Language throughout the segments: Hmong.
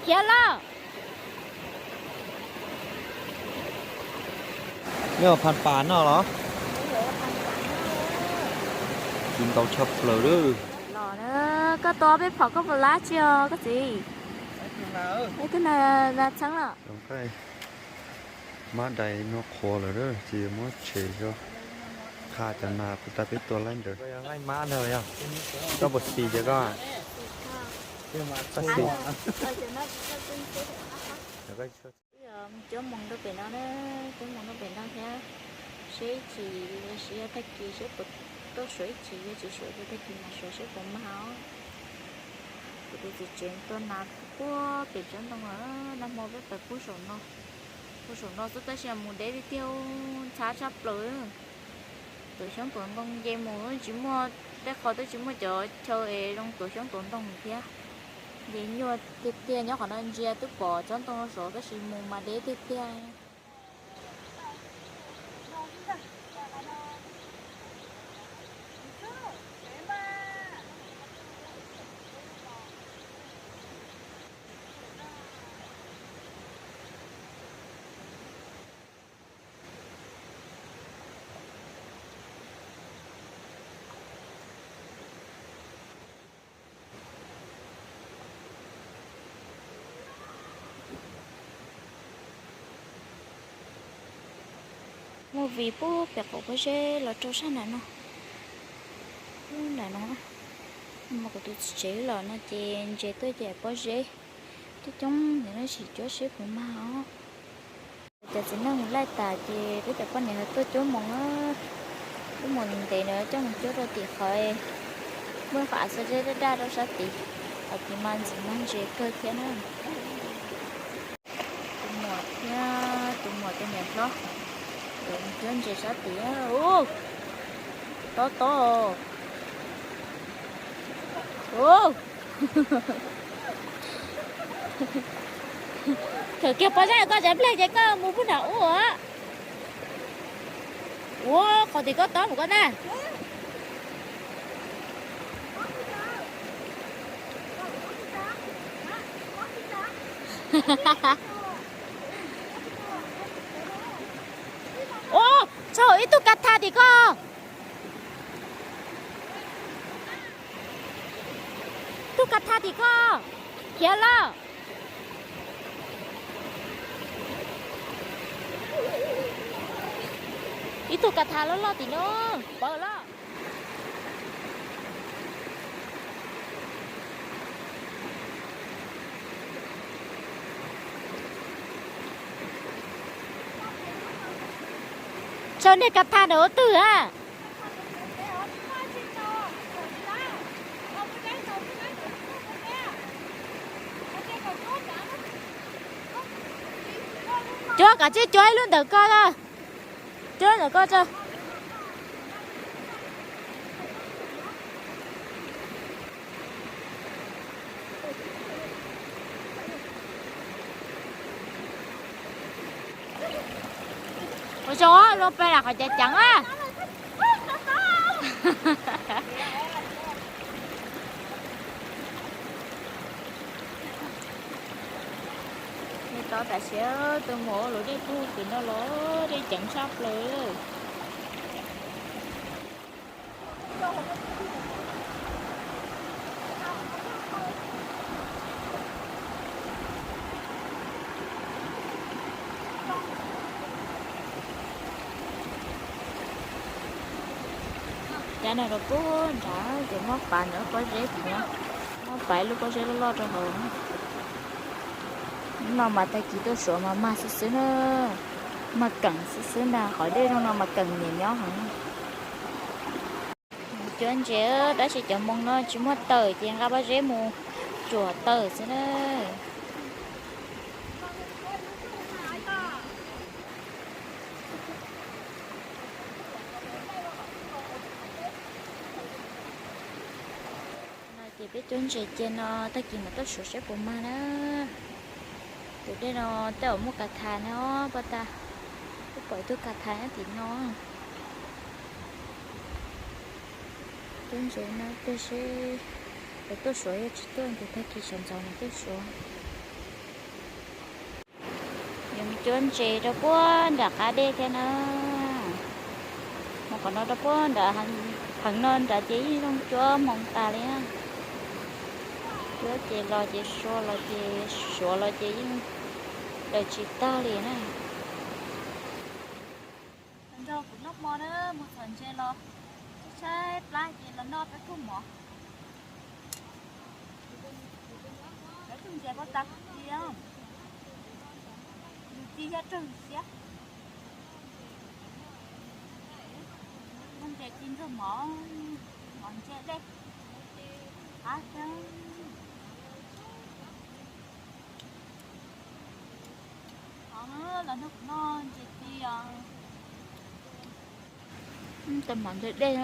Khiav los. Nyob phaj pas no los? Ci ntau tshaj plaws lawm. Los na, koj tua peb phom koj puas lab tsi os koj txiv? Ib tug na txheeb los. Mab dais no qhuav lawm ces muab tshem zog, qha cov nas puas tas peb tua laib ntawd. Koj yog nqaij mab ntag yog? Koj puas xis ces koj? Cuab moos rau pem no na, cuab moos rau pem no thiab. Seb ib chim, seb yog tag kis seb puas tuaj suav ib chim, yog tsis suav ces tag kis mam suav seb puas mag os. Kuv tus txiv tsev tua nas puag pem tsob ntoo lawm, nag hmo peb pais pub saum no, pub saum no xwb tab sis mus deb tiag tiag, ntxhab tshaj plaws. Tuav xyoob tuav ntoo nce mus tsis muaj, tej qho twb tsis muaj cov chaw es zoo tuav xyoob tuav ntoo thiab. Nce nyuaj tiag tiag, nyob qhov no ntsia twb pom tsob ntoo no saud tab sis mus mas deb tiag tiag. Muaj vim pub pem qaum pob zeb los rau sab nram no. Nram no, kuv tus txiv tsev los no ces ntses tuaj ces pob zeb coob coob, nim no sim cuab seb puas mag os. Cov txiv neej mus laij tas ces peb cov poj niam ho tuaj cuab moos, cuab moos ntev ntev na coj mus cuab rau tim qhov muaj qhov av xo zeb daj daj rau sab tid, qhov tid mas ntxim mag ntses kawg thiab na. Tus muam thiab tus muam tus niam hlob, nkawd mus cuab ntses sab tid. Tob tob. Thaum kiag pob zeb koj tsev nplej ces koj mus pub nram ub. Ua qhov tim koj tob mus koj na. Ua, txog ib tug ka tha tim koj. Tug ka tha tim koj, khiav lawm. Ib tug ka tha loj loj tim no, pawg loj. Tsaug niag ka tha ntawm ub twg a? Cuab kom tsib cuab ib lub ntawm ko, cuab ntawm ko tso. Ua zoo luaj peg lam qhov ceev ceev a. Dej tob tas siab, tus muam ua luv dej pug tim no los dej ceev tshaj plaws. Cov no rau puag nrad ces muab pav ntawm lub pob zeb tim no, muab pav ib lub pob zeb loj loj rau hauv. Hnub no mas tag kis tuaj suav mas mag xwb xwb na, mag keem xwb xwb ntag, qhov dej zoo no mas keem niam nyob heev. Cuab ntses tab sis cov moos no tsis muaj tawm ces nqa pob zeb mus tsuam tawm xwb na. No ces peb cuab ntses cia no tag kis mam tuaj suav seb puas mag na. Tus dej no tej zaum muaj ka tha no, poj tas, twb pom ib tug ka tha nyob tim no. Cuab ntses no pliag seb puas tuaj suav, yog tsis tuaj ces tag kis sawv ntxov mam tuaj suav. Cuab ntses rau puag nram qab dej thiab na. Mus qhov no rau puag nram, pheev no nrad ces yeej zoo cuab hmoov tas li. Cuab ces los ces sua los ces suav los ces yeej daws tsis tag li na. Nrog kuv noj hmo na, mus txhom ntses los tshaib tshaib plab ces los noj peb khub mov. Peb khub ntses pob tas tiag, yus ci yog raug siab. Khub ntses ci nrog mov, mov ntse dej, qab kawg. Los nrog kuv noj ntses ci os. Cov mov ntse dej,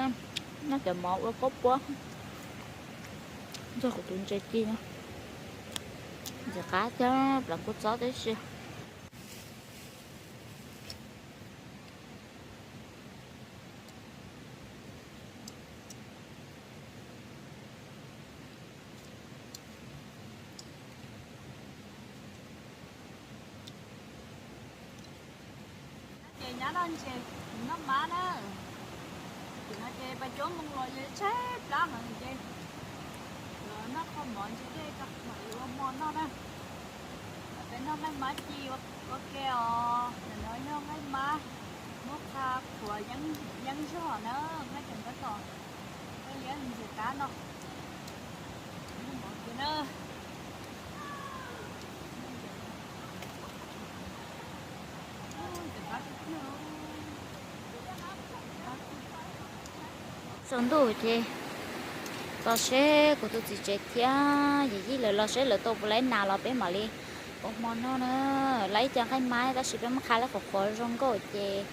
noj cov mov ua koob puab nrog kuv tus ntses ci. Ntses qab thiab plam kua txob tib si. Ces nyab noj ntses, kuv noj mab na. Tim no ces pas cuab moo los yog tshaib plab heev ces los noj kho mov ntse dej tso mam li ua hmo noj na. Peb noj nqaij mab ci ua ke os. Ntawm no yog nqaij mab muab qha qhuav yeeb zog na, nqaij tseem tab tom liab ntses qab no. Mov kiag na. Tsaus ntuj ces los seb kuv tus txiv tsev thiab yim yij lawv los seb lawv tau puas laib nas los peb mam li ua hmo noj na. Laib ib co nqaij mab tab sis peb muab qha laib qhuav qhuav zoo nkauj ces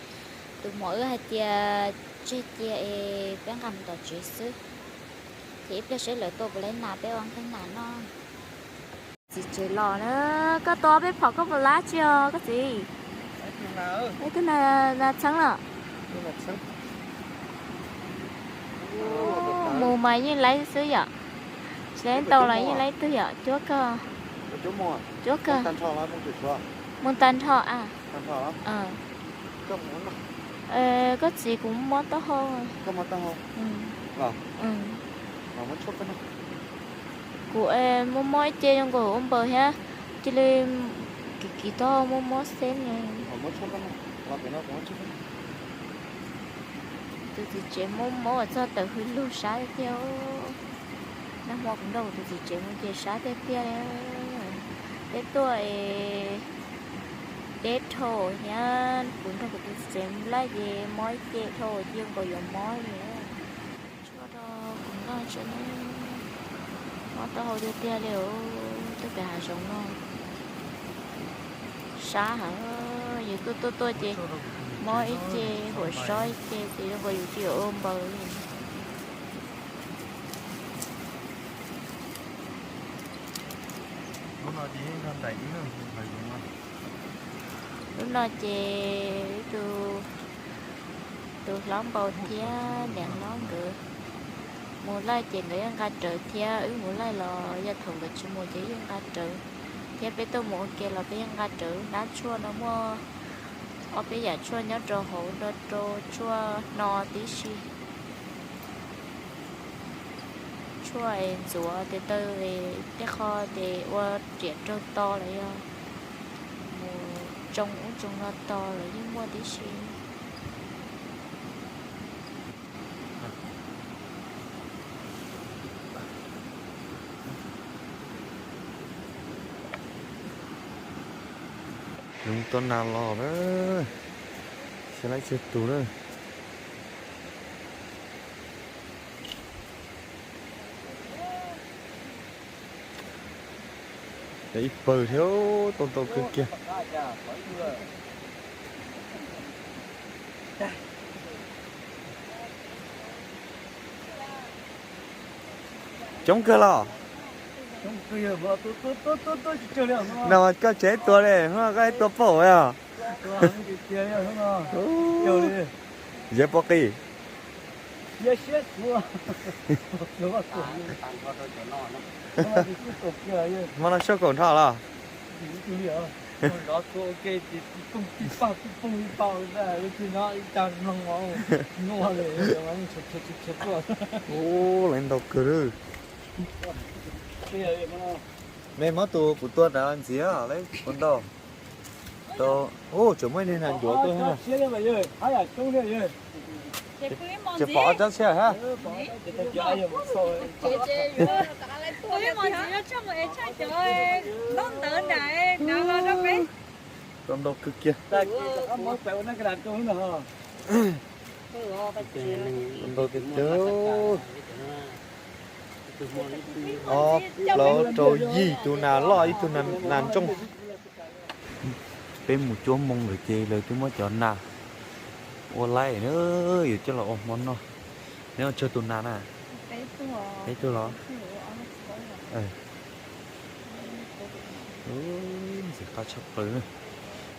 tus muam wb hais tias tseg cia es peb nqa mus tom tsev xwb. Ces ib pliag seb lawv tau puas laib nas peb ua nqaij nas noj. Txiv tsev los na, koj tua peb phom koj puas laib tsi os koj txiv? Ib tug nas txheeb los. Mus mas yeej laib xwb yom. Tsis laib ntau los yeej laib twg yom, cuab kawg. Cuab kawg. Mus tag nrho a. Koj txiv kuv mob taub hau. Kuv mob mob ib ce zoo nkaus ua npaws thiab, cia li kiv kiv taub hau mob mob xeb. Tus txiv tsev mob mob txog tawm hws lug sab tiag. Nag hmo kuv nrog kuv tus txiv tsev mus ces sab tiag tiag li. Peb tuaj es deb dhau thiab, kuv nrog kuv tus txiv tsev mus laij ces mob ib ce dhau cia nkaus yuav mob li. Tshuaj rau kuv noj tso ne. Mob taub hau tiag tiag li os, tuaj pem hav zoov no. Sab heev, yus tuaj tuaj tuaj ces mob ib ce, huam sob ib ce ces zoo nkaus yus tsis ua npaws li. Lub no ces tus, tus hlob npau thiab niam hlob nkawd mus laij ces nkawd yeej nqa rawv thiab, wb mus laij los yog thaum nkawd tsis mus ces yeej nqa rawv thiab. Peb tuaj mus ua ke los peb yeej nqa rawv. Nab tshuaj no muaj ob peb yam tshuaj nyob rau hauv, nrog rau tshuaj hno tib si, tshuaj es ntxuav tes taw, tej qho tes ua riam raug to los yog mus tsoo ub tsoo no to los yeej muaj tib si. Yoov tua nas los na, xyov laib tsawg tus na. Ib pawg thiab, tau ntau kawg kiag. Coob kawg los? No koj tsev tua li, koj tua pauj os. Yeeb pov qis. Hmo no suab kaum nrho los? Zov txhua ua ke ces tib pooj tib paj tib pooj tib paj, ib tug nyob ib tag mloog os, nyuaj li, tshav tshav tuaj. Ub, lawv ntau kawg lawm. Mej muab tus kuv tua nrad ntxiv, lawv ua ntau. Ub, tseem muaj ib niag nas ncuav tuaj thiab. Tseem pom ob tsob tshiab hab. Tua ntau kawg kiag. Tua ntau tiag tiag. Ob plaub rau yim tus nas loj ib tug nas ntsooj. Peb mus cuab moo lawm ces lawv twb muab cov nas ua laij na, yuav coj los ua hmo noj. Neb ua tsawg tus nas na? Peb tug los? Ntxim qab tshaj plaws.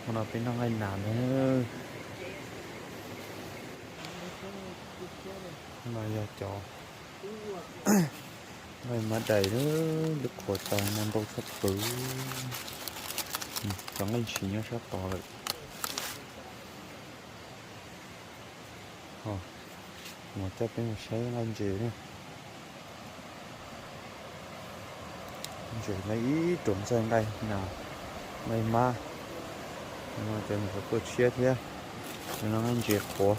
Hmo no peb noj nqaij nas na. No yog cov nqaij mab dais, lub qhuav tas no ntau tshaj plaws. Cov nqaij ntshis nyob sab tod lawm. Ho, mus coj peb mus saib nqaij ntses na. Ntses no ib ruam ntxaij nqaij nas, nqaij mab, no cov nyuam qhuav tuaj tshiab thiab. No nqaij ntses qhuav,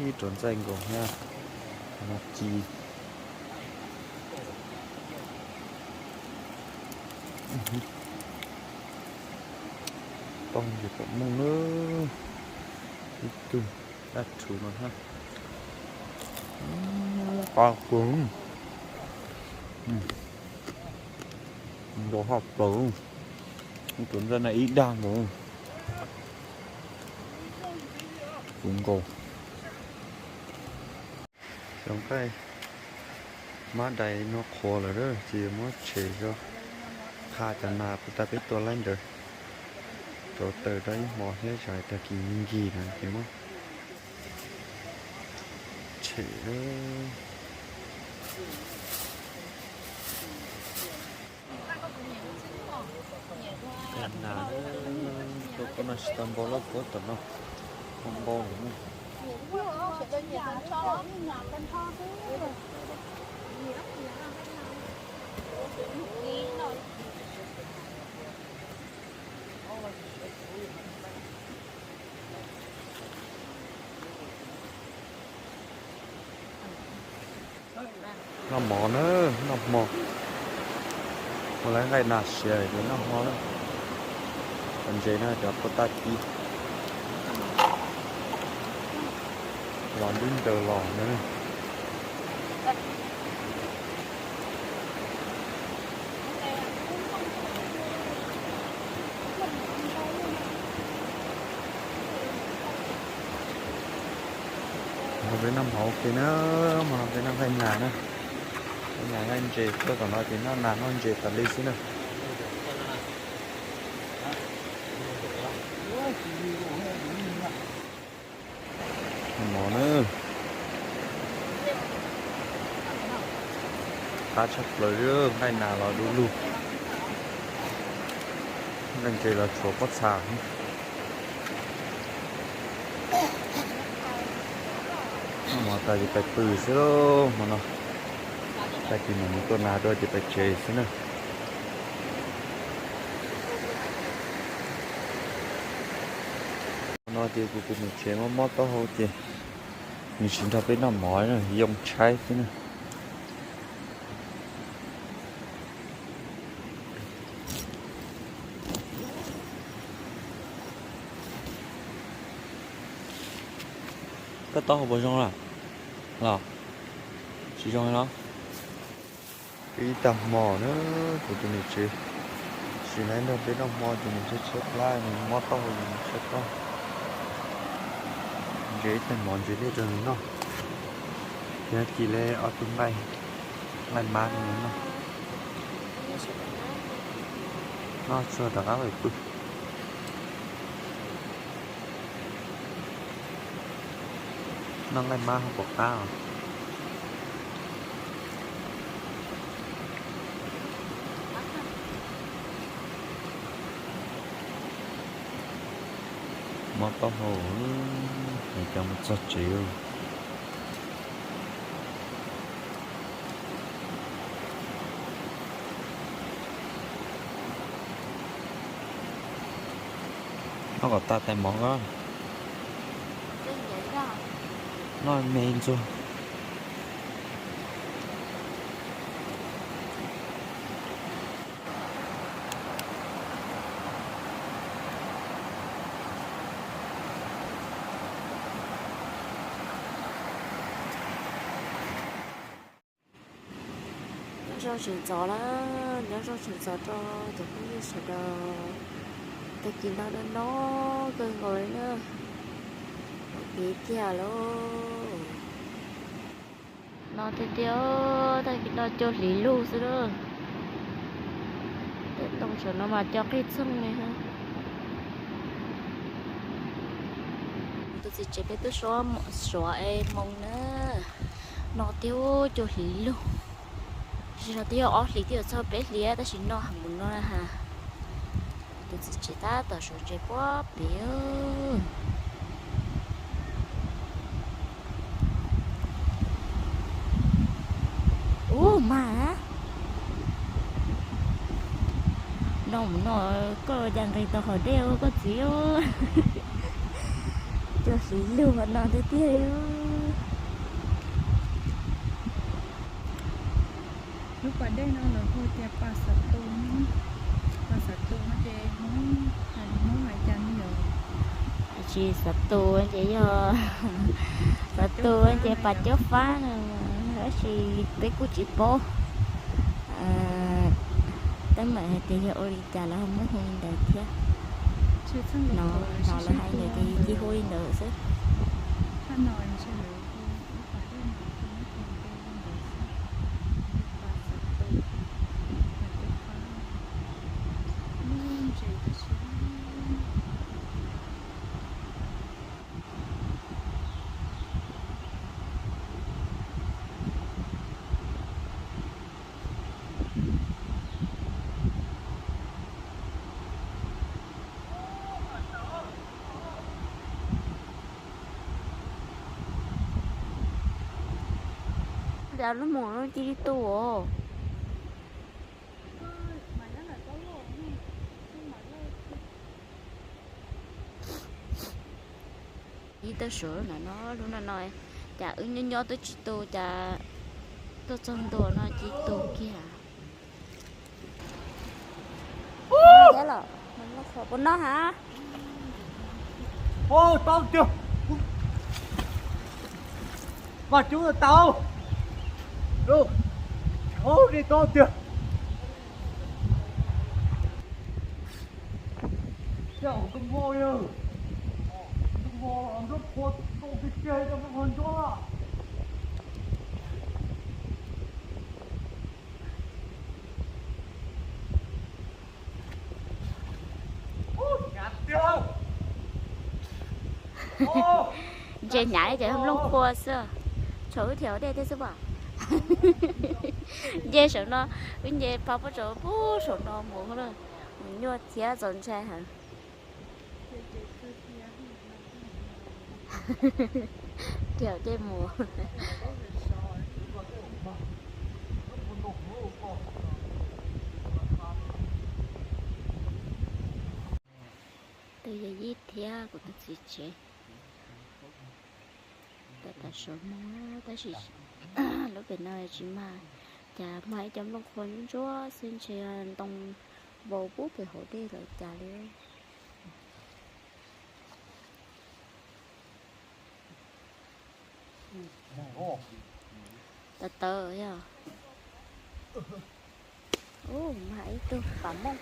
ib ruam ntxaij nkaus thiab. No ci. Tau ntses pom mooj na, ib tug dab rhuv no hab. Qab kawg, ntau haj plaws, ib ruam ntxaij no ib dag nkaus, puv nkaus. Cov nqaij mab dais no qhuav lawm ces yuav muab tshem, qha cov nas puas tas peb tua laij ntawd, rauv taws rau ib hmo thiab, tsam tag kis nkig na ces muab tshem. Nas, tua kuv no tsis tau npau loj, kuv tom no npau npau lawm. Noj mov na, noj hmo. Ua lawv nqaij nas siav ces noj hmo na. Cov ntses no cov puas tag kis los ntuj ntaws los na. Hmo no peb noj hmo ua ke na, hmo no peb noj nqaij nas na. Nqaij nas nqaij ntses, tuaj tom no ces noj nas noj ntses tas li xwb na. Mov na, qab tshaj plaws, nqaij nas los du lug, nqaij ntses los tshuav pob txha. Noj mov tas ces pais pw xwb lauj hmo no. Tag kis mam mus tua nas dua ces pais tsev xwb na. No ces kuv tus niam tsev mob mob taub hau ces nws tsis nrog peb noj mov, yoo tshaib xwb na. Koj taub hau puas zoo lawm los? Tsis zoo li los? Peb ib tag hmo na, kuv tus niam tsev tsis nrog peb noj hmo ces nws tshaib tshaib plab, nws mob taub hau ces nws tshaib plab. Ntses ib tag mov ntses liaj rau nws noj, thiab ci li ob tug nqaij, nqaij mab rau nws noj. Noj tsuag rov qab pais pw. Noj nqaij mab ho pom qab os. Mob taub hau, es coj mus txog tsev. Noj kom tag tais mov ko. Noj me ntxuag. Nyob zoo tseem txov lawm, nyob zoo tseem txov rau cov phooj ywg sawv daws. Tag kis no no no kawg nkaus li na, pib tiag lauj. No tiag tiag, tag kis no cua hliv lug xwb na. Tej ntoo saum no mas cua qij txhooj li. Tus txiv tsev peb twb suav es moo na, no tiag cua hliv lug. Tsis yog twb yog ob hlis twb yuav txog peb hlis tab sis no heev mus no na has. Tus txiv tsev tab tom suav ntses puag pem. Ub mas, no mus no koj cas nqis tau hauv dej koj txiv. Cua hliv lug no tiag tiag. Lub pas dej no lawv hu tias pas xav tu, pas xav tu no ces Hmoob hais, Hmoob hais cas ne yom? Tsis xav tu ces yog, xav tu ces pas cuab fab no, tab sis peb kuj tsis paub teeb meem hais tias yog ua li cas lawv ho muab hu li ntawd thiab. No lawv hais ntawd ces cia hu li ntawd xwb. Cas lub mus no cia li tu os. Ib tag suav no no, lub no no, cas wb nyob nyob twb tsis tu, cas tuaj txog ntua no cia li tu kiag. Thiab los, puas noj hab? Tau tiag. Vaj cub tau. Tau tiag. Tus npua, tus npua nruab qhua tau tiag tiag, tus npua qhua ntsuab. Ntses hnyav li ces nplooj qhua xwb. Tshuav wb dhia ua dej thiab xwb as. Nce saum no, wb nce pab puag tsaus puag saum no mus na, mus nyuaj thiab txaus ntshai heev. Dhia dej mus. Tus yawm yij thiab kuv tus txiv tsev. Tab tom suav moo tab sis lub pem no tsis mag, cas mag ib co nplooj qhua ntsuab xwb ntshe ntoo vau puag pem hauv dej lawm cas li. Tawv tawv yog. Ub, mag ib tug pas mooj.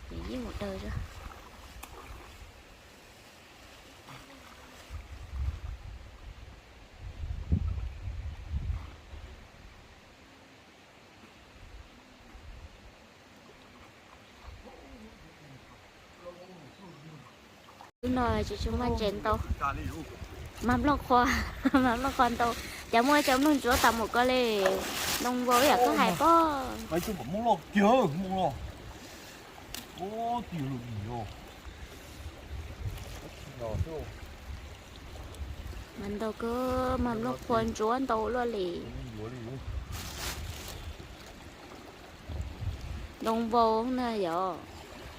Ces yeej mus daws zog. Lub no tsis tshua mag ntses ntau. Mag nplooj qhua, mag nplooj qhua ntau. Cas muaj cov nplooj ntsuab tas mus ko li. Ntoo vau ib yam koj hais pob. Ub, tim lus dim os. Mas ntau kawg, mas nplooj qhuav ntsuab ntau luaj li. Ntoo vau na yom,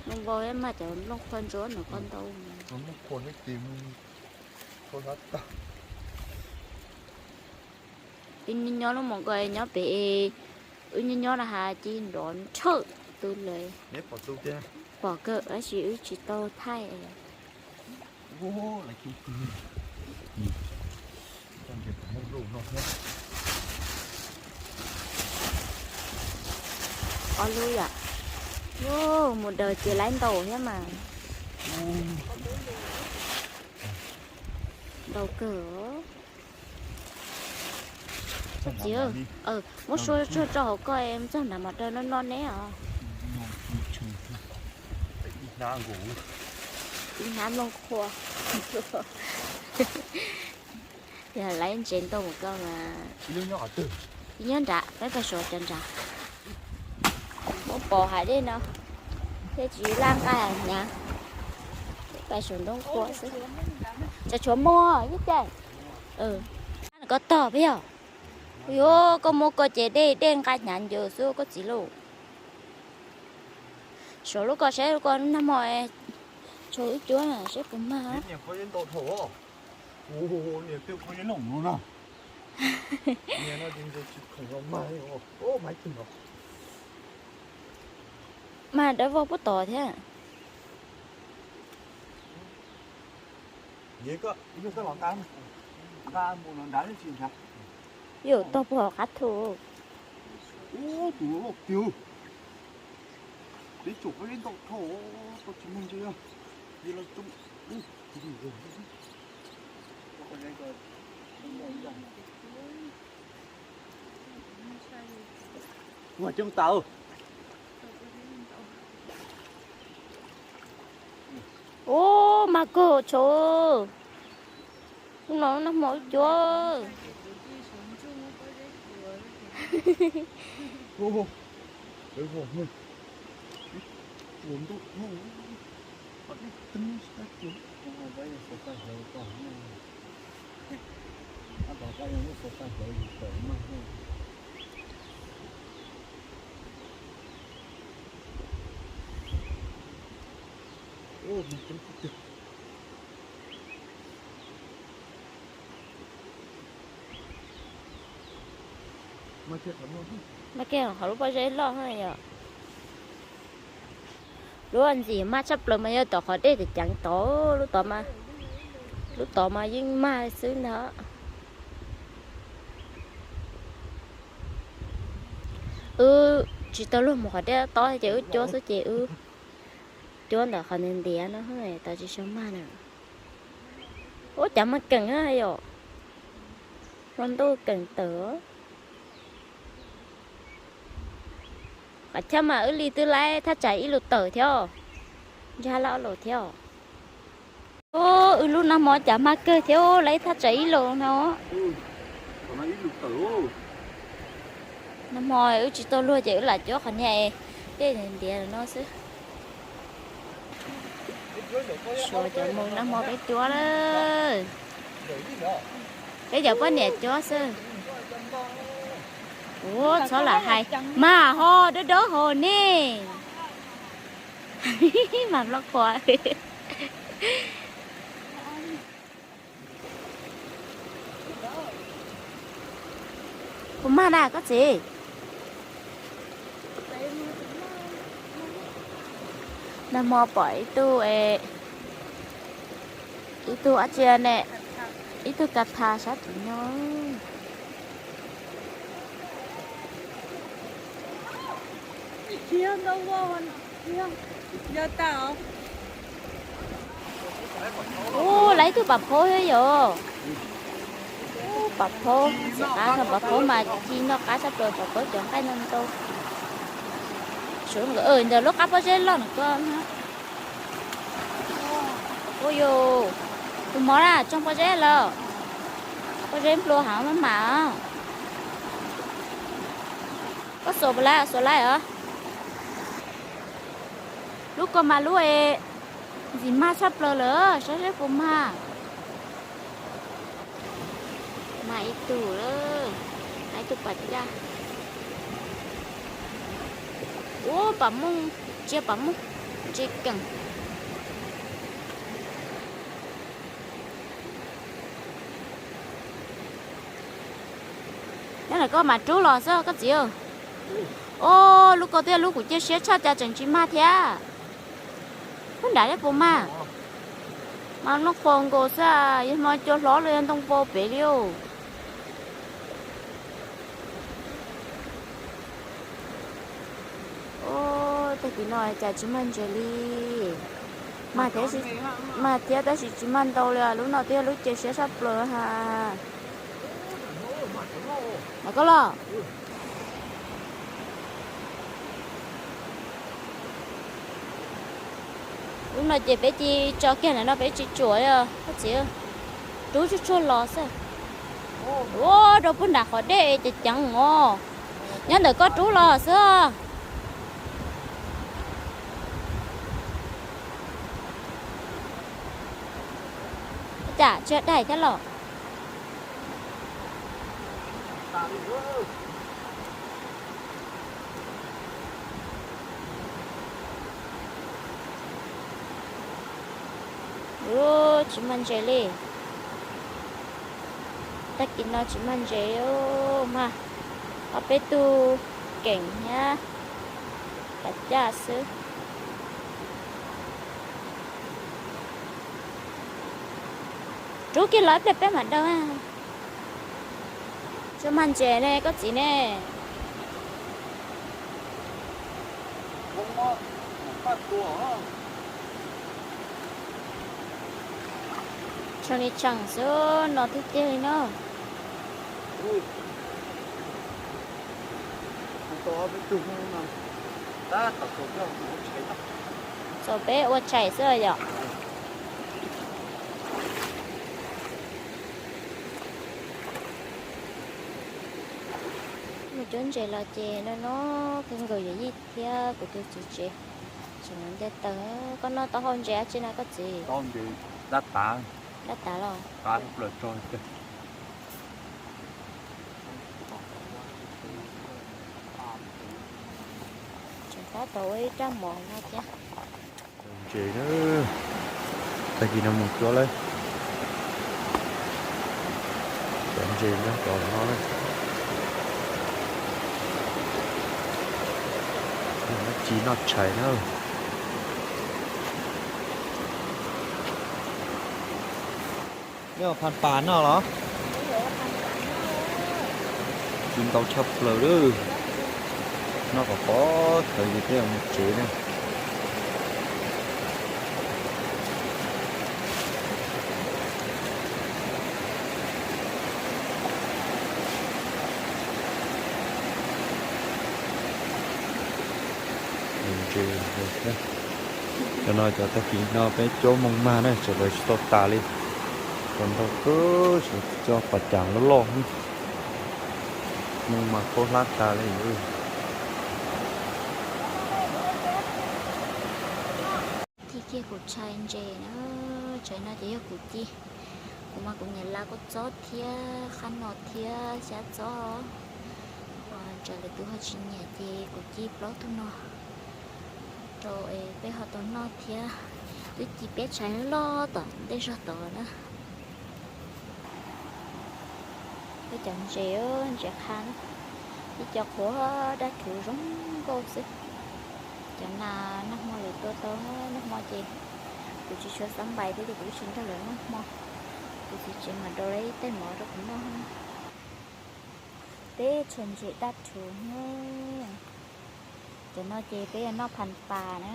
ntoo vau mas cov nplooj qhuav ntsuab no ko ntau. Wb nyob nyob lub mos ko nyob pem, wb nyob nyob na has ci nrov nrhawm tu lawm. Pom kawg tab sis wb tsis tau thaij. Ob lub yom. Mus daws ces laib ntau thiab mas. Ntau kawg. Txiv, muab sua tsuag tso hauv ko, txog nrad mas daws no no neb os. Ib hnab nplooj qhuav. Yog lawv ntsev ntau mus ko mas. Nyob nrad, peb pais suav cov nrad. Muab pos hais dej no, thiab tsis laj nqaij hnyav. Pais suav ntoo qhuav xwb. Tsam tshuav muag ib ce. Ko tog peb yog. Yuav koj muab koj ces dej dej nqaij hnyav ncws xwb koj txiv lauj. Suav lub ko saib lub ko nag hmo tshuav wb cuab seb puas mag. Mag dawb vog puab tod thiab. Yuav tog puag qab thu. Ua coob tas. Ub, mag kawg tso. Hnub no nag hmo wb cuab. Mas kiag qhov lub pob zeb loj na yom. Lub ntxim mag tshaj plaws mas yog tom qhov dej ceev tod, lub tod mas yeej mag xwb ntag. Wb tsis tau luag mus qhov dej tob ces wb cuab xwb ces wb cuab ntawm qhov ntiav ntiav no tau tsis sau mag na. Ub, cas mag keem yom, hmo ntuj keem tawm. Qhov chaw mas wb li twb laib thaj tsam ib lus tawm thiab, ntshe laib ob lus thiab. Wb lub nag hmo cas mag kawg thiab, laib thaj tsam ib lus no. Nag hmo wb tsis tau luag ces wb lam cuab qhov niag dej ntiav no xwb. Suav cov mus nag hmo peb cuab lawm. Peb cov poj niam cuab xwb. Ua txhob lam hais, mag ho dawb dawb ho ne. Mag loj kua. Puas mag na koj txiv? Nag hmo pom ib tug, ib tug dab tsi ne, ib tug ka tha sab tim no. Ub, lawv ib tug pam phaub thiab yom. Pam phaub, qab no pam phaub mas ci noj qab tshaj plaws, pam phaub cov nqaij no ntau. Ntawm lub qab pob zeb loj no ko. Ua yus, tus mov na tsoo pob zeb lawm. Pob zeb nplua heev maj mam. Koj xuas puas laib, xuas laib os. Lub ko mas lub e, Ntxim mag tshaj plaws lawm, saib seb puas mag. Mag ib tug lawm, mag ib tug pas caj. Ua pas mooj, ntsia pas mooj, ntsia keem. Nyob ntawm koj mam rub los xwb koj txiv. Os, lub ko twb yog lub kuv cia siab tshaj cas tseem tsis mag thiab. Lub nram thiab puas mag? Mas noj qhuav nkaus xwb, yog hmo cua hlob los yog ntoo vau pem li os. Tag kis no cas tsis mag ntses li. Mag thiab, mag thiab tab sis tsis mag ntau li, lub no twb yog lub cia siab tshaj plaws ha. Mas koj los. Lub no ces peb cia tso kiag ntawm no peb tsis tsuam li koj txiv. Rub tsuag tsuag los xwb. Ua rau puag nram qhov dej ces ceev os. Nyob ntawm koj rub los xwb. Cas tsis daig thiab los. Ub, tsis mag ntses li. Tag kis no tsis mag ntses, mag ob peb tug keem thiab pas caj xwb. Rub kiag los ib pliag peb mam daws. Tsis mag ntses ne koj txiv ne. Tshee li tshee xwb no tiag tiag li na. Txaus peb ua tshais xwb yom. Mus cuab ntses los ces no no kawg nkaus yawm yij thiab kuv tus txiv tsev. Tseem nte taws, koj noj tau hau ntses dab tsi na koj txiv? Dab tav. Dab tav los? Tseem tab tom ua ib rab mov no thiab. Ntses na, tag kis no mus cuab lawm. Cov ntses nyob tom no na. Ci noj tshais na. Nyob phaj pas noj los? Ci ntau tshaj plaws lawm. Noj kom pom kawg ces peb mus tsev na. Ntses, cov no cov tag kis no peb cuab mooj mag na, sawv daws tsis tau tas li. Cov ntau kawg, cov pas cas loj loj, mooj mag khaub hlab tas li. Ci kiag kuv tshais ntses na, tshais no ces yog kuv ci. Kuv mas kuv nyiam lav kua txob thiab qab no thiab xyab txob. Tsam lwm tus ho tsis nyiam ces kuv ci plaub tug no rau es peb ho tau noj thiab. Twb ci peb tshais loj tom ntej zog tod na. Peb cov ntses, ntses qha na, ib co qhuav dab rhuv zoo nkauj xwb. Cov nas nag hmo lawv tua tau, nag hmo ces kuv tsis tshua xab npais thiab ces kuv tsis nrog lawv noj hmo. Kuv txiv tsev mas rau ib tais mov rau kuv noj. Peb tshais ntses dab rhuv ne. Cov no ces peb yuav noj phaj pas na.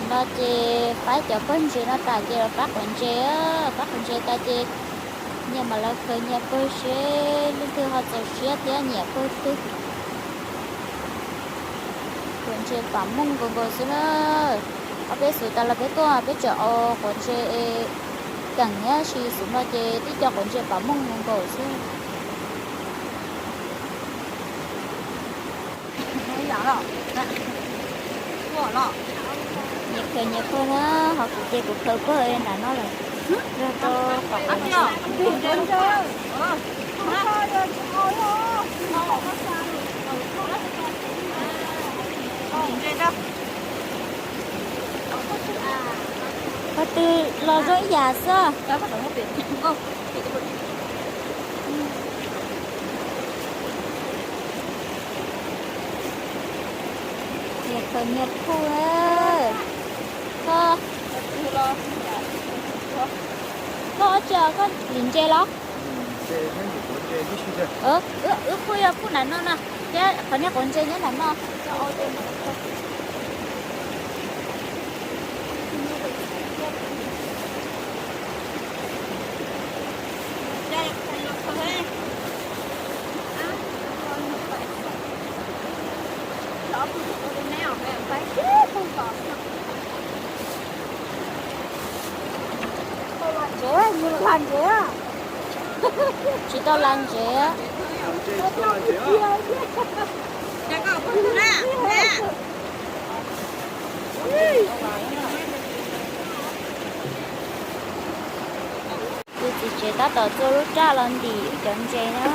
No ces faib cov pawg ntses no tas ces los faib quav ntses, faib quav ntses tas ces nyias mam los khaws nyias pawg seb leej twg ho txaus siab thiab nyiam pawg twg. Quav ntses pam mooj nkaus nkaus xwb na. Ob peb xuv tas los peb tuaj peb tseem ua quav ntses keem thiab, sis xuv no ces tib co quav ntses pam mooj nkaus nkaus xwb. Ua los, Nyias khaws nyias pawg na, ho kuv ces kuv khaws pawg nram no lawm. Yog rau kom kuv Qhov twg los zoo ib yam xwb. Nyias khaws nyias pawg na. Koj, koj tsis, koj lim ntses los? Wb pheej yog pheej nram no na, thiab qhov niag quav ntses nyob nram no. Tsis tau la ntsev. Tus txiv tsev tab tom txua lub raj los ntim wb cov ntses na.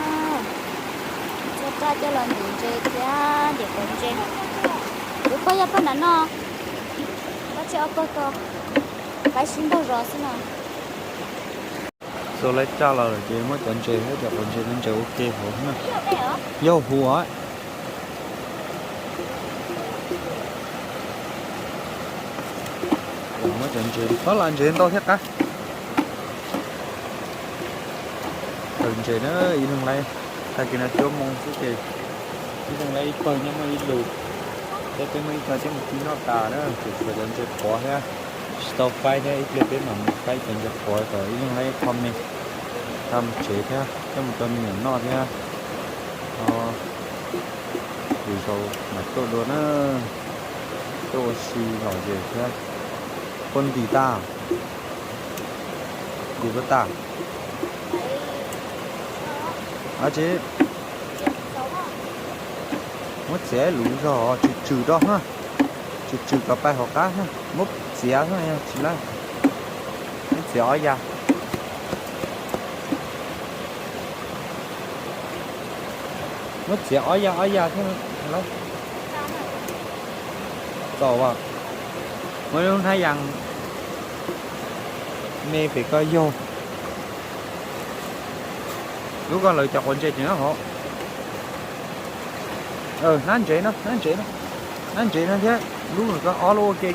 Txua raj coj los ntim ntses thiab ntim quav ntses. Wb pawg yog pawg nram no. Koj tsij ob pawg ko, pab sib ntaug zos xwb no. Txua lub raj los lawm ces muab cov ntses thiab cov quav ntses no ntsaws ua ke hauv na. Yog huv os. Muab cov ntses, txhob la ntses ntau thiab qab. Khaws ntses na, ib leeg laib, tag kis no cuaj moo xwb ces ib leeg laib ib pawg nyob muaj ib lus. Thiab peb muaj ib co coj mus ci noj tas na, tsuas tshuav cov ntses qhuav thiab tsis tau faib thiab, ib pliag peb mam mus faib cov ntses qhuav kom ib leeg laib ib qho me, tau mus tsev thiab coj mus rau me nyuam noj thiab. Lwm zaus mam tuaj dua na, tuaj ua si lom zem thiab. Koj ntim tas, ntim koj tas. Ab tsi, muab txiav luv zog tswm tswm rau na, tswm tswm kom pais hauv qab na, muab txiav xwb tsis laib, muab txiav ob ya. Muab txiav ob ya ob ya thiab. Txaus as, muab lub hnab yas me pem ko yaug. Lub ko lawv cov quav ntses ces nyob hauv. Hnab ntsev no, hnab ntsev no, hnab ntsev no thiab lub ko ob lub ua ke.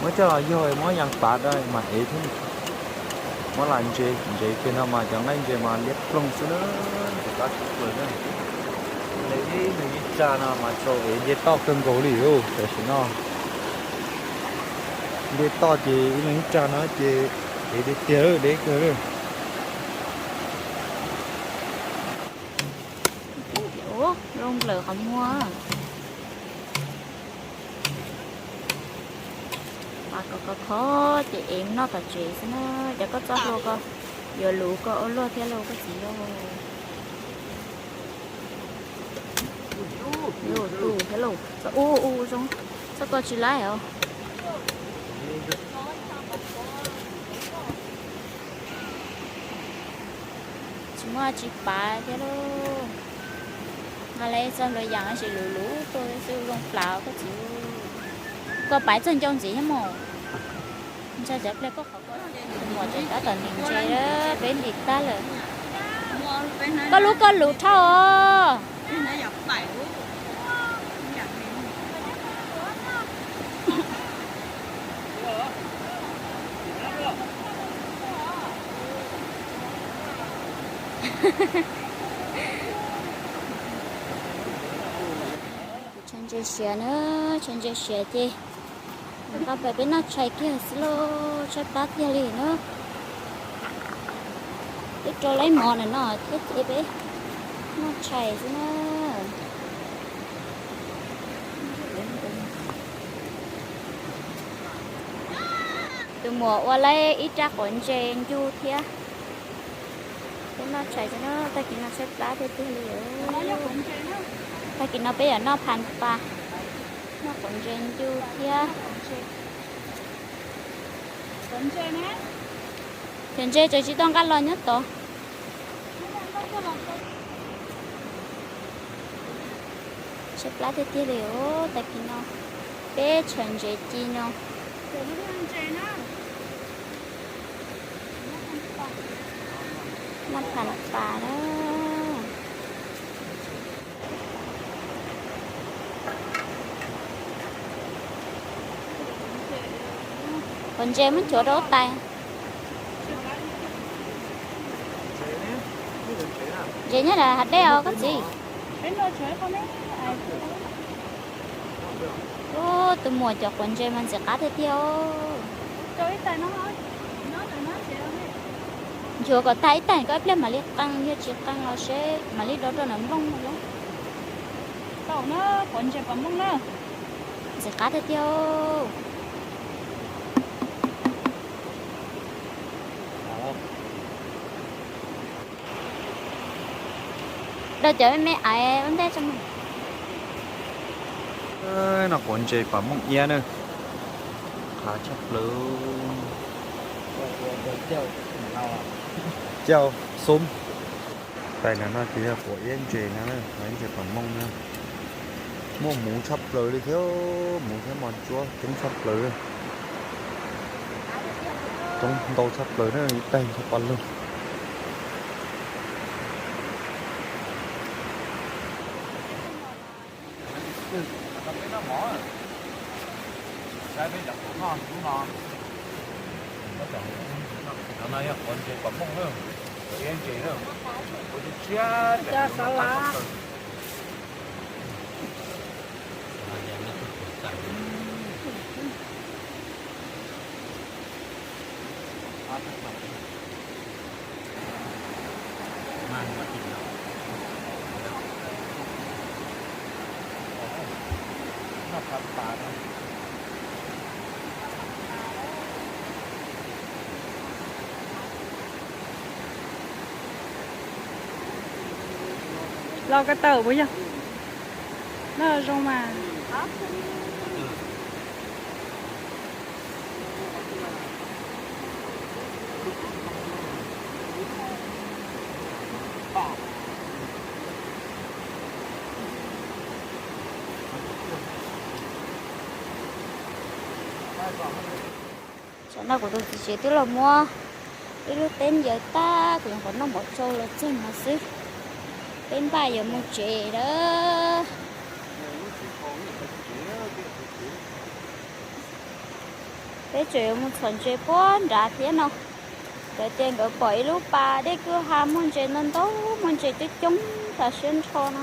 Muab coj los yaug muab yas pav rau mam ev thiab. Muab las ntses, ntses kiag no mas cov nqaij ntses mas liab ploog xwb na. Tus qab tsis pawg na. Ib leeg ib tsa no mas txaus ev nce toj kawg nkaus li lauj. Tam sim no nce toj ces ib leeg ib tsa no ces ev tiag tiag lawm, deb kawg lawm. Ua zoo nplawm qhov muag. Pas kom khov khov ces ev noj tom tsev xwb na. Cov koj txoj hlua ko yuav luv koj ua luaj thiab lauj koj txiv lauj. Yuav tus thiab lauj, txoj ub ub zoo, txoj ko tsis laib os. Tsis muaj tsis pav thiab lauj. Nqa lawm txoj hlua yas tab sis luv luv tuaj xwb zoo plaws koj txiv. Koj pais txog ncau ntxiv thiab mos. Ntshai cov pliag koj qhov ko. Tus muam tseem tab tom ntim ntses, peb ntim tag lawm. Koj lub koj luv dhau os. Tshuav ntses siav na, tshuav ntses siav ces nqa pais peb noj tshais kiag xwb lauj, tshaib plab tiag li na. Twb rau lawm mov ntawm no thiab ces peb noj tshais xwb na. Tus muam ua lawm ib rab quav ntses ncu thiab. Peb noj tshais xwb na, tag kis no tshaib plab tiag tiag li. Tag kis no peb yuav noj phas pas. Noj quav ntses ncu thiab. Cov ntses tseem tsis tau nqa los nyob tod. Tshaib plab tiag tiag li os, tag kis no peb tshaw ntses ci no. Noj pha pas na. Quav ntses muab nchuav rau tais. Ntses nyob ntawm hav dej os koj txiv. Ub, tus muam cov quav ntses mas ntxim qab tiag tiag. Nchuav kom tag ib taig, koj ib pliag mam li qee, yog tsis qee los seb mam li do rau nram nplooj no. Tau na, quav ntses pas mooj na. Ntxim qab tiag tiag. Daws cov me me aiv ua ntej tso. Noj quav ntses pas mooj iab na. Qab tshaj plaws. Cau xub. Tais no no ces yog quav iab ntses no, quav iab ntses pas mooj na. Muaj muv tshaj plaws li thiab, muv thiab mos tsuab coob tshaj plaws. Coob ntau tshaj plaws na, ib taig ncho pa lug. Los ko taw puas yog? Noj zoo mas. Tam no kuv tus txiv tsev twb los muab ib lub teeb yawm tag, kuv nyuam qhuav noj mov tsau los txog no xwb. Peb npaj yuav mus tsev lawm. Peb tseem yuav mus txhom ntses puag nrad thiab no. Lawv tias nkawd pom ib lub pas dej kwj ha muaj ntses ntau ntau, muaj ntses coob coob tas siab nrho no.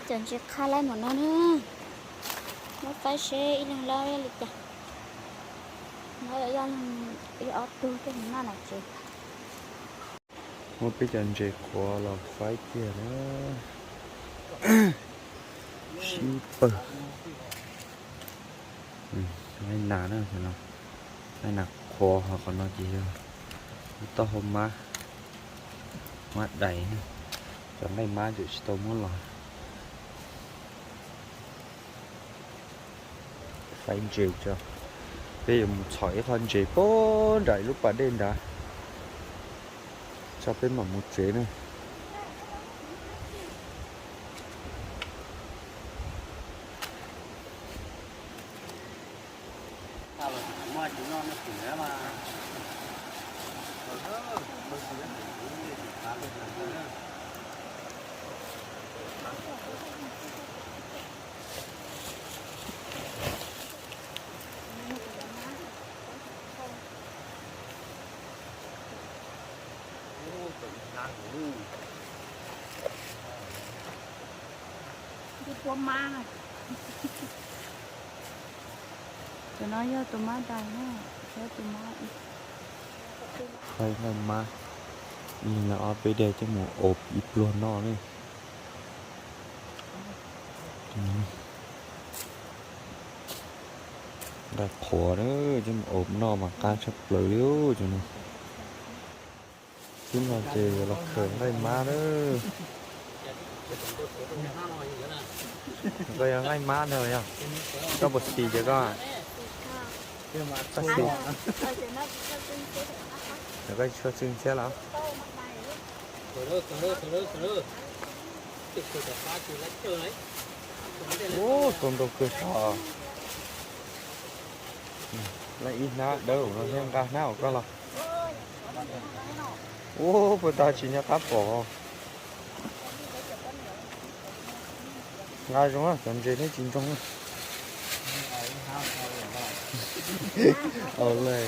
Cov ntses qha laij npaum no na. Muab faib seb ib leeg loj li cas. No yog ib ob tug thiaj noj na tsev. Muab peb cov ntses qhuav los faib kiag na. Sib pawg. Laij nas na, laij nas qhuav, ho qhov no ces yog lub taub hau mab, mab dais na. Cov nqaij mab ces tsis tau muab los. Faib ntses tso, peb yuav mus txhom ib qho ntses puag nram ib lub pas dej nrad, tso peb mam mus tsev na. Tus mab, cov no yog tus mab dais na, saib tus mab. Faib nqaij mab, ib leeg ob peb daim coj mus ob ib pluag noj na. Nqaij qhuav na, coj mus ob noj mas qab tshaj plaws li cov no. Tib no ces los khaws nqaij mab na. Koj yog nqaij mab ntag yog? Koj puas xis ces koj? Koj xis. Koj tsis tshua txwj ntxhiab los? Ub, tau ntau kawg sav. Lawv ib hnab dawb no thiab, nqa hnab uas koj los. Ub, puas tau tsis nco qab pom. Nqa zoo, cov ntses thiab tsis ntsoog. Au le,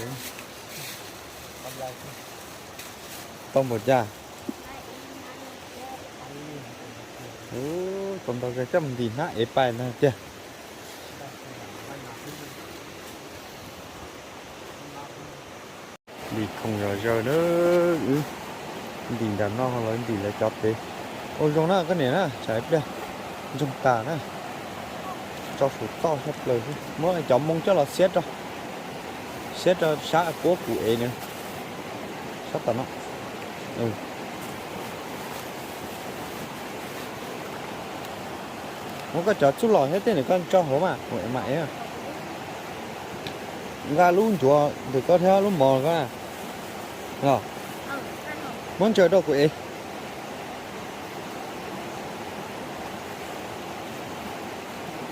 tau npaum cas? Ub, tau ntau kawg, coj mus ntim hnab ev pais ntag tiag. Ntim khoom zom zaws na, wb ntim nram no los ntim lawv cov pem. Ua zoo na koj niam na, tsam ib pliag ntsoog tas na. Tso saum toj sab plaws xwb, muab cov moo coj los xiab rau, xiab rau sab puab kuv ev na. Sab tom no. Muab koj cov txuj lom thiab tej ntawm koj tso hauv mas kuv mam ev. Nqa lub ncuav ntawm koj thiab lub mov koj na. Muab ntsaws rau kuv ev.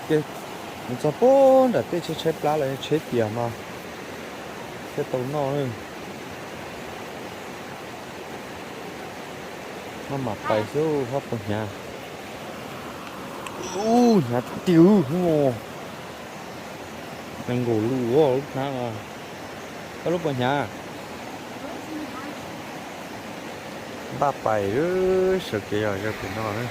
Ces mus txog puag nram tej tsheb tshaib plab los yog tsheb tias mas thiaj tau noj. Maj mam pais xwb, hab puas hnyav. Ub, hnyav tiag. Nees nkaum lus lub hnab no. Koj lub puas hnyav? Npaj pais sawv kev zom zaws pem no na.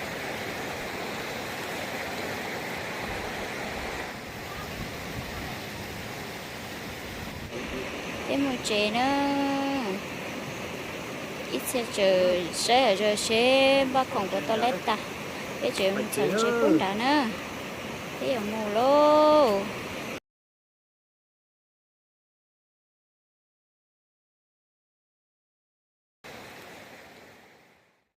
Peb mus tsev na. Ib txhia tseem saib zom zaws seb npaj khoom puas tau lab tas. Peb tseem mus txhom ntses pub nrad na. Peb yuav mus lauj.